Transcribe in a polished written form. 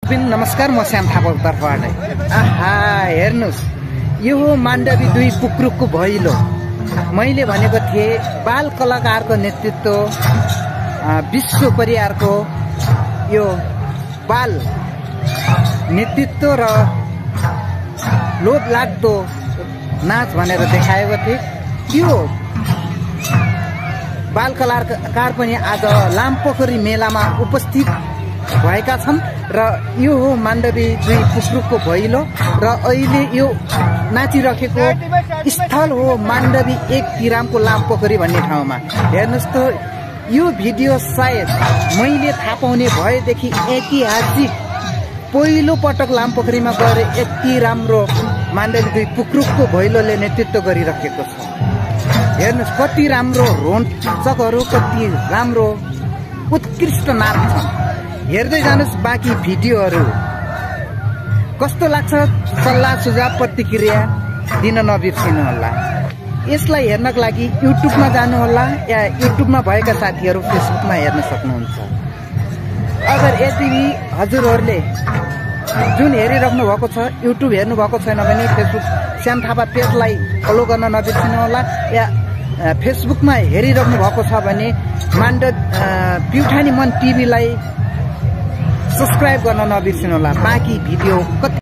नमस्कार, म श्याम थापाको तर्फबाट। आहा, हेर्नुस्, यो हो माण्डवी 2 पुक्रुकको भैलो। मैले भनेको थिएँ बाल कलाकारको नेतृत्व, विश्व परिवारको यो बाल नेतृत्व र लोभ लाग्दो नाच भनेर देखाएको थिएँ। त्यो बाल कलाकार पनि आज लामपोखरी मेलामा उपस्थित भएका छन् र यो हो माण्डवी 2 पुक्रुकको भैलो र अहिले यो नाचिरहेको स्थल हो माण्डवी 1 तिरामको लामपोखरी भन्ने ठाउँमा। हेर्नुहोस् त, यो भिडियो सायद मैले थाहा पाउने भएदेखि ऐतिहासिक पहिलो पटक लामपोखरीमा गएर यति राम्रो माण्डवी 2 पुक्रुकको भैलोले नेतृत्व गरिरहेको छ। हेर्नुहोस् कति राम्रो रोचकहरू, कति राम्रो उत्कृष्ट नाच छन्। हेर्दै जानुहोस् बाँकी भिडियोहरू। कस्तो लाग्छ सल्लाह सुझाव प्रतिक्रिया दिन नबिर्सिनुहोला। यसलाई हेर्नको लागि युट्युबमा जानुहोला या युट्युबमा भएका साथीहरू फेसबुकमा हेर्न सक्नुहुन्छ। अगर यदि हजुरहरूले जुन हेरिराख्नु भएको छ युट्युब हेर्नु भएको छैन भने फेसबुक श्याम थापा पेजलाई फलो गर्न नबिर्सिनुहोला या फेसबुकमा हेरिराख्नु भएको छ भने प्युठानी मन टिभीलाई सब्सक्राइब गर्न नबिर्सिनुहोला। बाँकी भिडियो कति